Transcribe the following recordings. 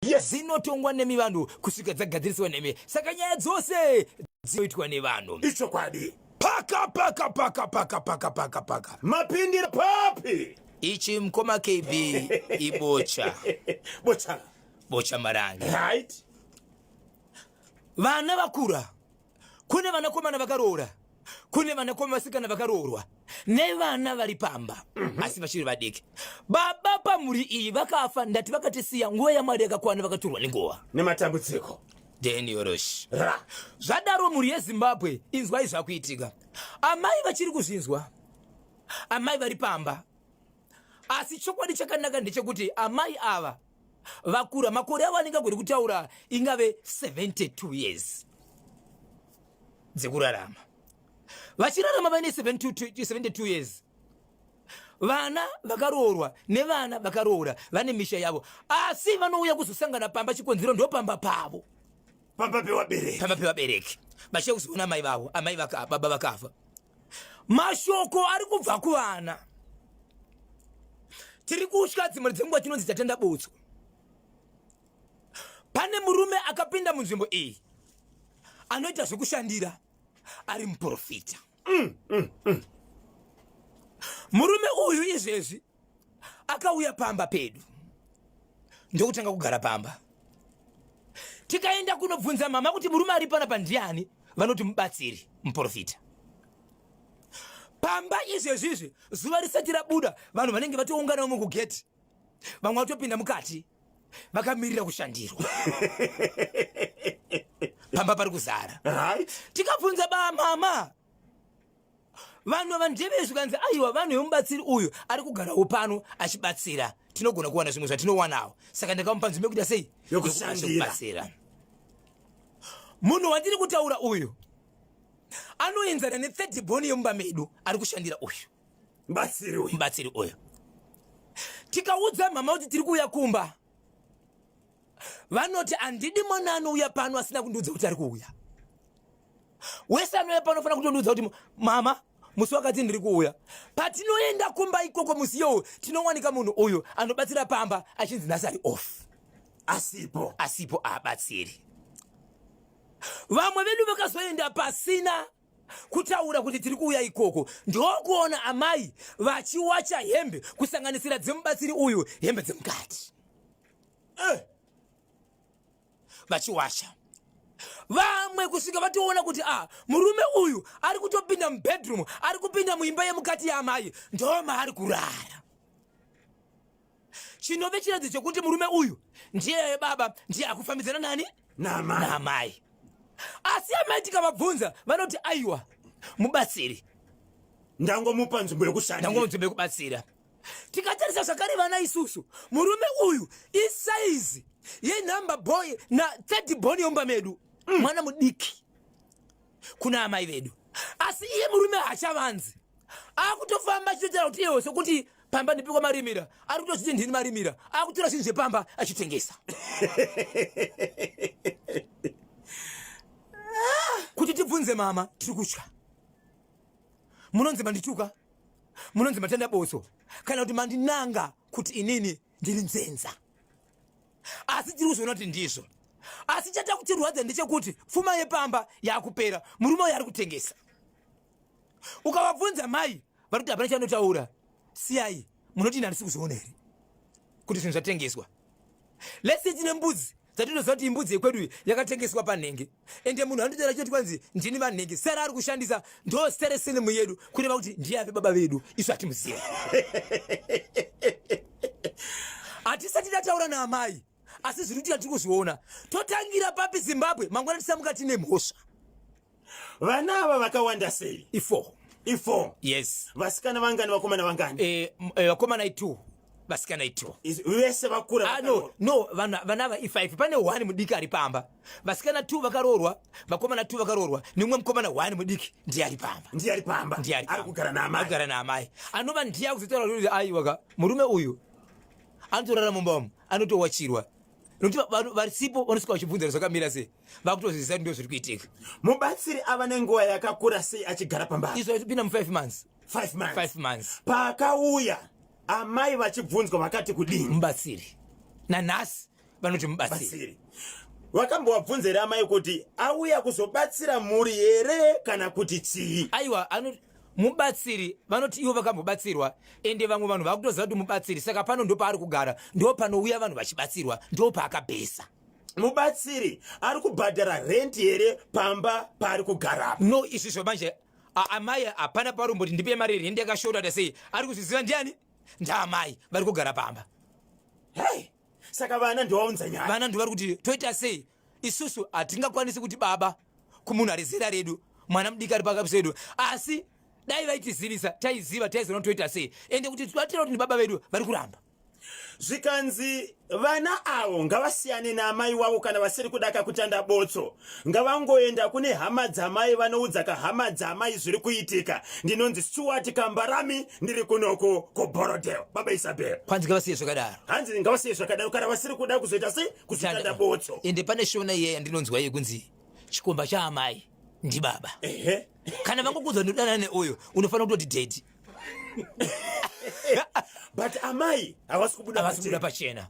Yes. Dzinotongwa nemi vanhu kusvika dzagadziriswa nemi. Saka nyaya dzose dzinoitwa nevanhu. Ichokwadi. Paka paka paka paka paka paka paka. Mapindira papi? Ichi mkoma KB ibocha. Bocha. Bocha marange. Right. Vana vakura. Kune vanakomana vakaroora. Kune vanakomana vasikana vakaroorwa. Nevana vari pamba. Asi vachiri vadiki. Baba pamhuri iyi vakafa ndati vakatisiya nguva yaMwari yakakwana vakatorwa nenguva. Nematambudziko. Daniel Rosh. Ra. Zvadaro mhuri yeZimbabwe inzwai zvakuitika. Amai vachiri kuzvinzwa. Amai vari pamba. Asi chokwadi chakanaka ndechekuti amai ava vakura makore avo anenge agori kutaura ingave 72 years dzekurarama. Vachirarama vaine 72 years. Vana vakaroorwa nevana vakaroora vane misha yavo, asi vanouya kuzosangana pamba. Chikonzero ndopamba pavo, pamba pevabereki, pamba pevabereki vachiya kuzoona amai vavo, amai vaka, baba vakafa. Mashoko ari kubva kuvana. Tiri kutya dzimwe dzenguva tinonzi tatenda botso. Pane murume akapinda munzvimbo iyi anoita zvekushandira ari muprofita. Murume uyu izvezvi akauya pamba pedu ndokutanga kugara pamba. Tikaenda kunobvunza mama kuti murume ari panapa ndiani, vanoti mubatsiri muprofita. Pamba izvezvizvi zuva risati rabuda vanhu vanenge vatoungana mukugeti, vamwe vatopinda mukati vakamirira kushandirwa. Pamba pari kuzara. Right. Tikabvunza ba mama, vanhu ava ndeve zvikanzi aiwa vanhu vemubatsiri uyu ari kugarawo pano achibatsira, tinogona kuwana zvimwe zvatinowanawo, saka ndakamupa nzvimbo yekuita sei? Yokushandira. Yokubatsira. Munhu wandiri kutaura uyu anoenzana ne-third born yemumba medu ari kushandira uyu. Mubatsiri uyu. Mubatsiri uyu. Tikaudza mama kuti tiri kuuya kumba, vanoti handidi mwana anouya pano asina kundiudza kuti ari kuuya. Wese anouya pano anofanira kutondiudza kuti mama musi wakati ndiri kuuya. Patinoenda kumba ikoko musi iyowo tinowanika munhu uyu anobatsira pamba achinzi nhasi ari off. Asipo. Asipo, aabatsiri. Vamwe vedu vakazoenda pasina kutaura kuti tiri kuuya ikoko, ndokuona amai vachiwacha hembe kusanganisira dzemubatsiri uyu, hembe dzemukati. Vachiwacha. Vamwe kusvika vatoona kuti murume uyu ari kutopinda mubedroom, ari kupinda muimba yemukati yaamai, ndo maari kurara. Chinove chiratidzo chekuti murume uyu ndiye baba, ndiye akufambidzana nani? Naamai. Naamai. Asi amai tikavabvunza vanoti aiwa mubatsiri, ndangomupa nzvimbo yekushandira, ndangomupa nzvimbo yekubatsira. Tikatarisa zvakare vana isusu, murume uyu isaizi yenumber boy na third born yomba medu, mwana mudiki kuna amai vedu, asi iye murume haachavanzi, akutofamba achitotaura kuti iyewo sokuti pamba ndipikwa marimira, ari kutozviti ndini marimira, akutora zvinhu zvepamba achitengesa. Kuti tibvunze mama, tiri kutya. Munonzi mandituka, munonzi matenda botso, kana kuti mandinanga kuti inini ndiri nzenza, asi tiri kuzviona kuti ndizvo. Asi chata kutirwadza ndechekuti pfuma yepamba yakupera, murume uyu ari kutengesa. Ukavabvunza mai vari kuti hapana chanotaura, siyai, munoti ini handisi kuzviona here kuti zvinhu zvatengeswa? Let's say tine mbudzi dzatinoziva kuti imbudzi yekwedu iyi yakatengeswa panhenge, ende munhu anototaura choti kwanzi ndini vanhenge, sara ari kushandisa ndo seresenemu yedu, kureva kuti ndiye ave baba vedu, isu hatimuzivi. Hatisati tataura naamai, asi zviri kuitika tiri kuzviona. Totangira papi Zimbabwe? Mangwana tisamuka tine mhosva. Vana ava vakawanda sei? I4. I4? Yes. Vasikana vangani, vakomana vangani? Vakomana i2, vasikana i2. Vese vakura? No, no, vana ava i5, pane 1 mudiki ari pamba. Vasikana 2 vakaroorwa, vakomana 2 vakaroorwa, nemumwe mukomana 1 mudiki ndiye ari pamba. Ndiye ari pamba. Ndiye ari Ari kugara naamai. Ari kugara naamai, anova ndiye akuzotaura kuti aiwa ka, murume uyu anotorara mumba umu, anotowachirwa, nokuti varisipo vanosvika vachibvunza zvakamira sei, vakutozviziva kuti ndo zviri kuitika. Mubatsiri ava nenguva yakakura sei achigara pamba? Izvo achipinda mu5 months. 5 months. 5 months. Paakauya amai vachibvunzwa vakati kudini? Mubatsiri. Nanhasi Vanoti mubatsiri. Vakambovabvunza here amai kuti auya kuzobatsira mhuri here kana kuti chii? Aiwa, mubatsiri vanoti ivo vakambobatsirwa, ende vamwe vanhu vakutoziva kuti mubatsiri, saka pano ndo paari kugara, ndo panouya vanhu vachibatsirwa, ndo paakabhesa. Mubatsiri ari kubhadhara rent here pamba paari kugara? No, izvizvo manje amai hapana parumboti ndipe mari yerendi yakashota ta sei, ari kuzviziva ndiani? Ndaamai vari kugara pamba. Hey, saka vana ndiwaunza nyaya. Vana ndivari kuti toita sei isusu, hatingakwanisi kuti baba kumunhu ari zera redu, mwana mudiki ari pakati pedu, asi dai vaitizivisa taiziva, taizoona toita sei, ende kuti tibatira kuti ndibaba vedu vari kuramba. Zvikanzi vana avo ngavasiyane naamai wavo kana vasiri kuda kakutanda botso, ngavangoenda kune hama dzamai vanoudza kahama dzamai zviri kuitika. Ndinonzi Stuart Kambarami, ndiri kunoko kuBorodale. Baba Isabel. Kwanzi ngavasiye zvakadaro. Hanzi ngavasiye zvakadaro kana vasiri kuda kuzoita sei, kuzotanda botso. Ende pane shona iye yandinonzwa yekunzi chikomba chaamai ndibaba. Ehe. Kana vangokuudza ndodana neuyu, unofanira kutoti daddy. But amai havasi kubuda. Havasi kubuda pachena.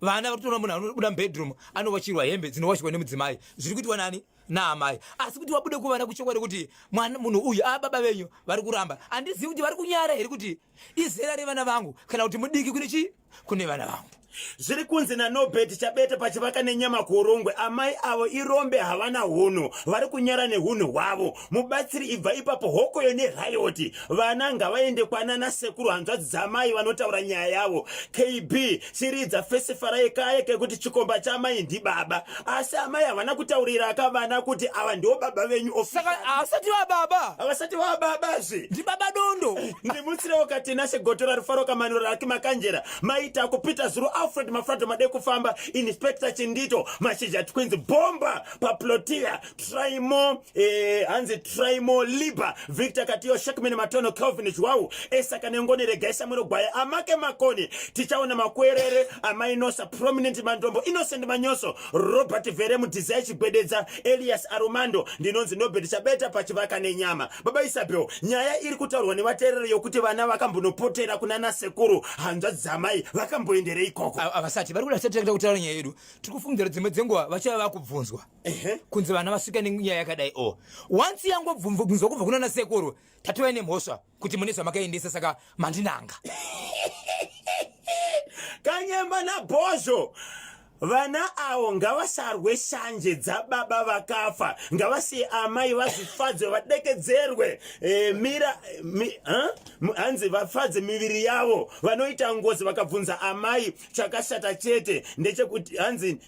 Vana vari kutoona munhu anobuda mubedroom anowachirwa hembe dzinowachirwa nemudzimai, zviri kuitwa nani? Naamai. Asi kuti wabude kuvana kuchokwadi kuti mwana munhu uyu ababa venyu, vari kuramba. Handizivi kuti vari kunyara here kuti izera revana vangu, kana kuti mudiki kune chii, kune vana vangu. Zviri kunzi naNobert Chabete pachivaka nenyama kuUrungwe, amai avo irombe, havana hunhu, vari kunyara nehunhu hwavo. Mubatsiri ibva ipapo, hokoyo neriot. Vana ngavaende kwanana sekuru, hanzvadzi dzamai vanotaura nyaya yavo. KB chiridza fesifarai kaye kekuti chikomba chamai ndibaba, asi amai havana kutauriraka vana kuti ava ndiwo baba venyu. Saka havasati vababa. Havasati vababazve. Ndibaba dondo. Ndimutsirewo Katinashe Gotora, Rufaro Kamanuro, Raki Makanjera, Maita Kupita Zuru, Alfred Mafrato Made Kufamba, Inspector Chindito, Mashizha Twins, Bomba Paplotia, Trimo, hanzi Trimo Liba, Victor Katiyo, Shekman Matono, Kelvin Jwau, Esaka Nengoni, Regai Samuel Gwaya, Amake Makoni, Tichaona Makwerere, Amai Nosa, Prominent Mandombo, Innocent Manyoso, Robert Veremu, Desire Chigwededza, Elias Arumando. Ndinonzi Nobert Chabeta pachivaka nenyama. Baba Isabel, nyaya iri kutaurwa nevateereri yokuti vana vakambonopotera kuna nasekuru, hanzvadzi dzamai, vakamboenderei ikoko? Havasati vari kuda tisati kutaura nyaya yedu. Tiri kufungidzira dzimwe dzenguva vachava vakubvunzwa kunzi vana vasvika nenyaya yakadai o once yangobvunzwa kubva kuna nasekuru, tatova nemhosva kuti mune zvamakaendesa, saka mandinanga. Kanyemba naBhozho, vana avo ngavasarwe shanje dzababa vakafa, ngavasiye amai vazvifadze, vadekedzerwe, mira huh? Hanzi vafadze miviri yavo, vanoita ngozi vakabvunza amai. Chakashata chete ndechekuti hanzi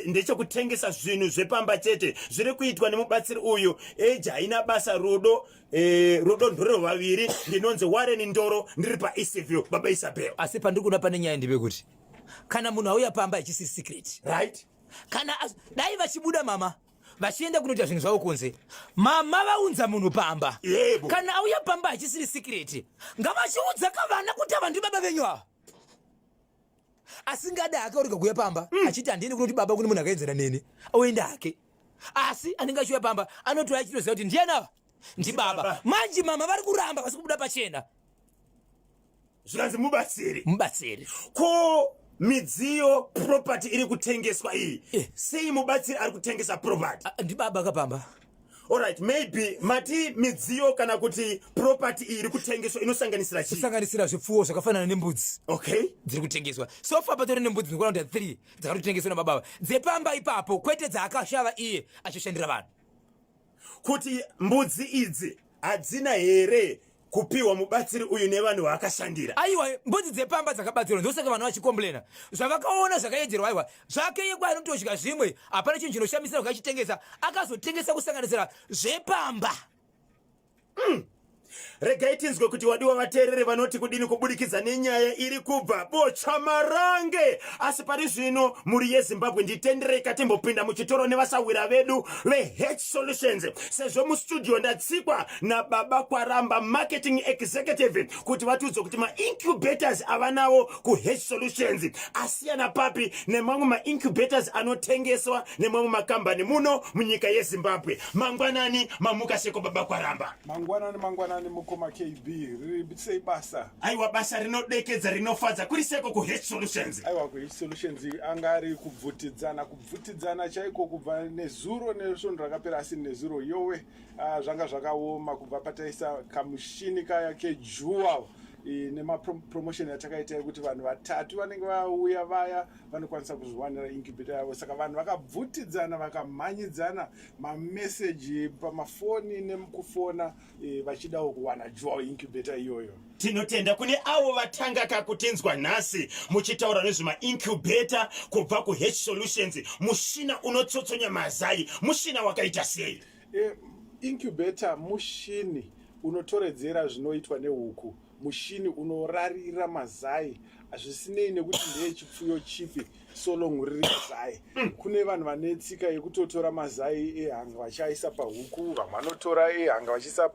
ndechekutengesa zvinhu zvepamba chete zviri kuitwa nemubatsiri uyu. Eji haina basa, rudo rudo ndorero vaviri. Ndinonzi Warren Ndoro, ndiri paEastview. Baba Isabel. Asi pandiri kuda pane nyaya ndepekuti kana munhu auya pamba ichisi secret, Kana dai vachibuda mama vachienda kunoita zvinhu zvavo kunze, mama vaunza munhu pamba. Yebo. Kana auya pamba hachisiri secret, ngavachiudza kavana kuti ava ndibaba venyu ava. Asingada hake orega kuuya pamba, achiti handiendi kunoti baba kune munhu akaenzana neni, oenda hake. Asi anenge achiuya pamba anotouya achitoziva kuti ndiani ava, ndibaba. Ndibaba. Manje mama vari kuramba, vasi kubuda pachena. Zvikanzi mubatsiri. Mubatsiri. Ko midziyo, property iri kutengeswa iyi? Sei mubatsiri ari kutengesa property? Ah, ndibaba kapamba. Alright, maybe mati midziyo kana kuti property iyi iri kutengeswa inosanganisira chii? Kusanganisira zvipfuwo zvakafanana nembudzi dziri kutengeswa. So far patori nembudzi dzinokwana kuita 3 dzakatotengeswa nababa dzepamba ipapo, kwete dzaakashava iye achishandira vanhu. Kuti mbudzi idzi hadzina here kupiwa mubatsiri uyu nevanhu vaakashandira? Aiwa, mbudzi dzepamba dzakabatsirwa, ndosaka vanhu vachicomplaina zvavakaona zvakaedzerwa. Aiwa, zvake yekwa anotodya zvimwe, hapana chinhu chinoshamisira kachitengesa. Akazotengesa kusanganisira zvepamba. Regai tinzwe kuti wadiwa vateereri vanoti kudini kubudikidza nenyaya iri kubva Bocha Marange. Asi pari zvino, mhuri yeZimbabwe, nditenderei katimbopinda muchitoro nevasawira vedu veH Solutions, sezvo mustudio ndatsikwa nababa Kwaramba, marketing executive, kuti vatiudze kuti maincubators avanawo kuH Solutions asiyana papi nemamwe maincubators anotengeswa nemamwe makambani muno munyika yeZimbabwe. Mangwanani, mamuka seko, baba Kwaramba? Mangwanani, mangwanani. Mangwanani mukoma KB, riri sei basa? Aiwa, basa rinodekedza, rinofadza. Kuri seko kuH Solutions? Aiwa, kuH Solutions anga ari kubvutidzana, kubvutidzana chaiko kubva nezuro nesvondo rakapera, asi nezuro yowe, zvanga zvakaoma kubva pataisa kamushini kaya kedual nemapromotion yatakaita yekuti vanhu vatatu vanenge vauya vaya vanokwanisa kuzviwanira incubator yavo. Saka vanhu vakabvutidzana, vakamhanyidzana mameseji pamafoni nemukufona vachidawo kuwana dual incubator iyoyo. Tinotenda kune avo vatanga kakutinzwa nhasi muchitaura nezvemaincubata kubva kuH Solutions. Mushina unotsotsonya mazai, mushina wakaita sei? Incubator mushini unotoredzera zvinoitwa nehuku, mushini unorarira mazai, zvisinei nekuti ndeyechipfuyo chipi, so long riri zai. Kune vanhu vane tsika yekutotora mazai ehanga vachiaisa pahuku, vamwe vanotora ehanga vachiisa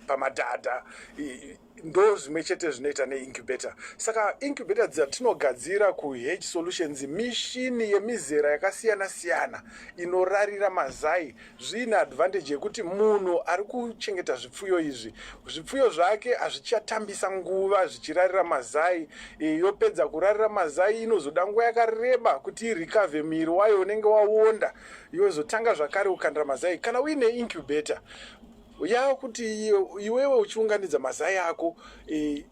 pamadhadha. Ndo zvimwe chete zvinoita neincubator. Saka incubator dzatinogadzira kuH Solutions mishini yemizera yakasiyana siyana inorarira mazai, zviine advantage yekuti munhu ari kuchengeta zvipfuyo izvi, zvipfuyo zvake hazvichatambisa nguva zvichirarira mazai. Yopedza kurarira mazai, inozoda nguva yakareba kuti irecover muviri wayo unenge waonda, yozotanga zvakare kukandira mazai. Kana uine incubator yakuti iwewe uchiunganidza mazai ako,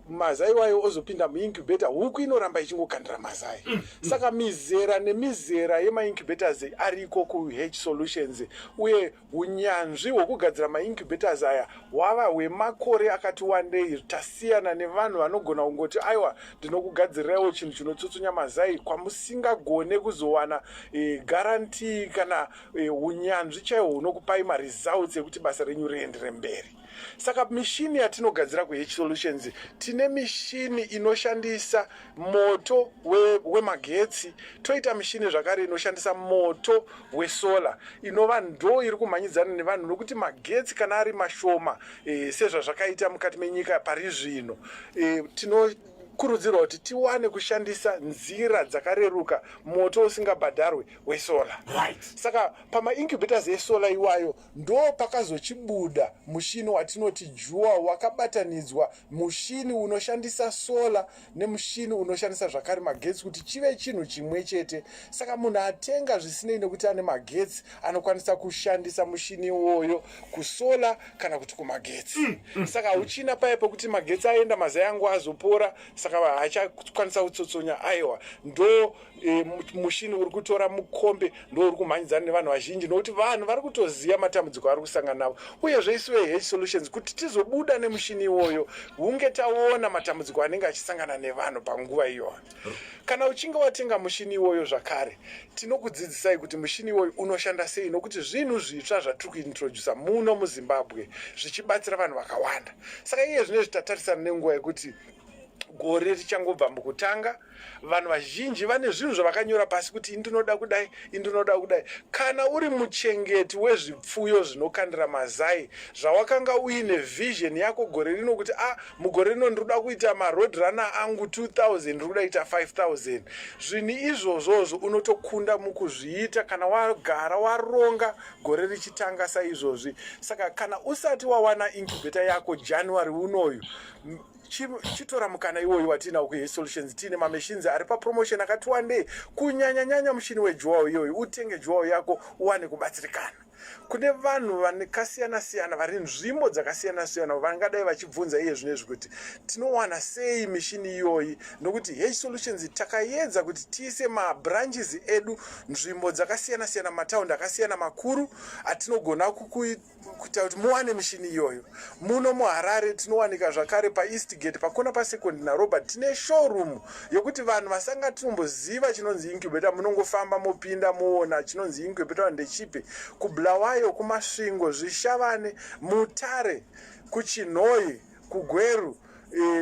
mazai wayo ozopinda muincubator, huku inoramba ichingokandira mazai. Saka mizera nemizera yemaincubators ariko kuH Solutions, uye unyanzvi hwekugadzira maincubators aya hwava hwemakore akati wandei. Tasiyana nevanhu vanogona kungoti, "Aiwa, ndinokugadzirirawo chinhu chinotsutsunya mazai," kwamusingagone kuzowana guarantee kana unyanzvi chaihwo hunokupai maresults ekuti basa renyu riendere mberi. Saka mishini yatinogadzira kuH Solutions, tine mishini inoshandisa moto wemagetsi, toita mishini zvakare inoshandisa moto wesolar, inova ndo iri kumhanyidzana nevanhu, nokuti magetsi kana ari mashoma sezvazvakaita mukati menyika pari zvino, tinokurudzirwa kuti tiwane kushandisa nzira dzakareruka, moto usingabhadharwe wesolar. Saka pamaincubators esolar iwayo ndo pakazochibuda mushini watinoti dual, wakabatanidzwa mushini unoshandisa solar nemushini unoshandisa zvakare magetsi kuti chive chinhu chimwe chete. Saka munhu atenga, zvisinei nekuti ane magetsi, anokwanisa kushandisa mushini iwoyo kusolar kana kuti kumagetsi. Saka hauchina paya pekuti magetsi aenda, mazai angu azopora, saka haachakwanisa kutsotsonya. Aiwa, ndo mushini uri kutora mukombe, ndo uri kumhanyidzana nevanhu vazhinji, nokuti vanhu vari kutoziva matambudziko ari kusangana navo. Uyezve isu veH Solutions, kuti tizobuda nemushini iwoyo, hunge taona matambudziko anenge achisangana nevanhu panguva iyoyo. Kana uchinge watenga mushini iwoyo zvakare, tinokudzidzisai kuti mushini iwoyo unoshanda sei, nokuti zvinhu zvitsva zvatiri kuintrodusa muno muZimbabwe zvichibatsira vanhu vakawanda. Saka iye zvinezvi tatarisana nenguva yekuti gore richangobva mukutanga, vanhu vazhinji vane zvinhu zvavakanyora pasi kuti indinoda kudai, indinoda kudai. Kana uri muchengeti wezvipfuyo zvinokandira mazai, zvawakanga uine vision yako gore rino kuti, "A, mugore rino ndinoda kuita maroad runner angu 2000, ndiri kuda kuita 5000," zvinhu izvozvozvo unotokunda mukuzviita kana wagara waronga gore richitanga saizvozvi. Saka kana usati wawana incubator yako January unoyu, chitora mukana iwoyu watinawo kuH Solutions. Tiine mamachines ari papromotion akati wandei, kunyanyanyanya mushini wedual iyoyu. Utenge dual yako uwane kubatsirikana. Kune vanhu vakasiyana-siyana vari nzvimbo dzakasiyana-siyana vangadai vachibvunza iye zvinezvi kuti tinowana sei mishini iyoyi, nokuti H Solutions takaedza kuti tiise mabranches edu nzvimbo dzakasiyana-siyana, mataundi akasiyana makuru atinogona kuita kuti muwane mishini iyoyo. Muno muHarare tinowanika zvakare paEastgate, pakona paSecond naRobert. Tine showroom yokuti vanhu vasanga tinomboziva chinonzi incubator, munongofamba mopinda muona chinonzi incubator ndechipi. KuBulawayo, kuMasvingo, Zvishavane, Mutare, kuChinhoyi, kuGweru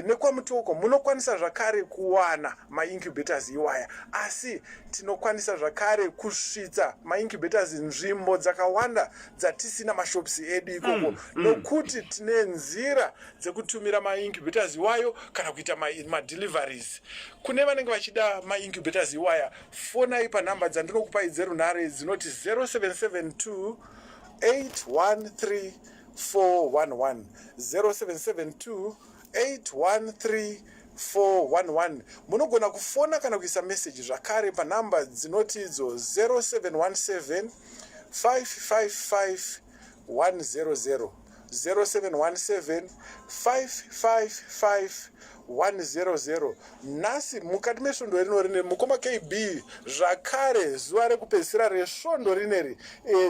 nekwaMutoko munokwanisa zvakare kuwana maincubators iwaya. Asi tinokwanisa zvakare kusvitsa maincubators nzvimbo dzakawanda dzatisina mashops edu ikoko, nokuti tine nzira dzekutumira maincubators iwayo kana kuita madeliveries. Kune vanenge vachida maincubators iwaya, fonai panhamba dzandinokupai dzerunhare dzinoti 0772 813. 411, 0772 813 411. Munogona kufona kana kuisa meseji zvakare panhamba dzinoti idzo 0717 555 100, 0717 555 100. Nhasi mukati mesvondo rino rine mukoma KB zvakare, zuva rekupedzisira resvondo rineri,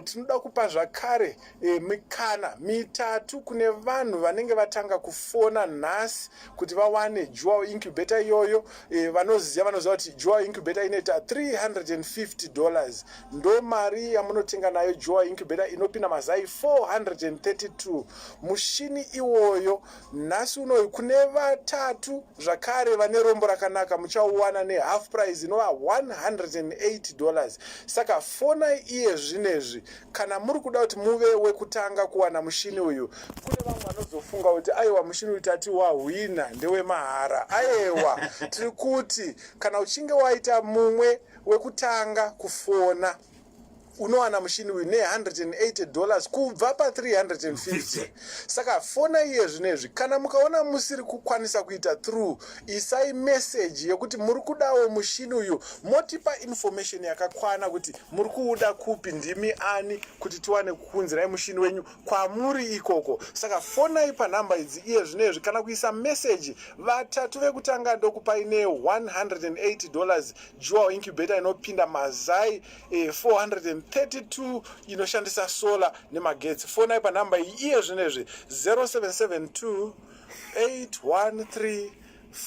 tinoda kupa zvakare mikana mitatu kune vanhu vanenge vatanga kufona nhasi kuti vawane dual incubator iyoyo. Vanoziva kuti dual incubator inoita $350. Ndo mari yamunotenga nayo dual incubator inopinda mazai 432. Mushini iwoyo nhasi unoyu, kune vatatu zvakare vane rombo rakanaka, muchauwana nehalf price inova $108. Saka fonai iye zvinezvi kana muri kuda kuti muve wekutanga kuwana mushini uyu. Kune vamwe vanozofunga kuti aiwa, mushini uyu tati wahwina ndewemahara. Aiwa, tiri kuti kana uchinge waita mumwe wekutanga kufona, unowana mushini uyu ne$180 kubva pa350. Saka fona iye zvinezvi. Kana mukaona musiri kukwanisa kuita through, isai meseji yekuti muri kudawo mushini uyu, motipa information yakakwana kuti muri kuuda kupi, ndimi ani, kuti tiwane kukunzirai mushini wenyu kwamuri ikoko. Saka fonai panhamba idzi iye zvinezvi kana kuisa meseji. Vatatu vekutanga ndokupai ne$180 dual incubator inopinda mazai 432, inoshandisa solar nemagetsi. Fonai panhamba iyi iye zvinezvi: 0772 813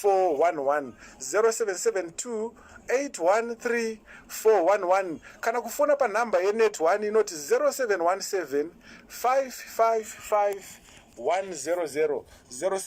411, 0772 813 411, kana kufona panhamba yeNetOne inoti 0717 555 100, 07.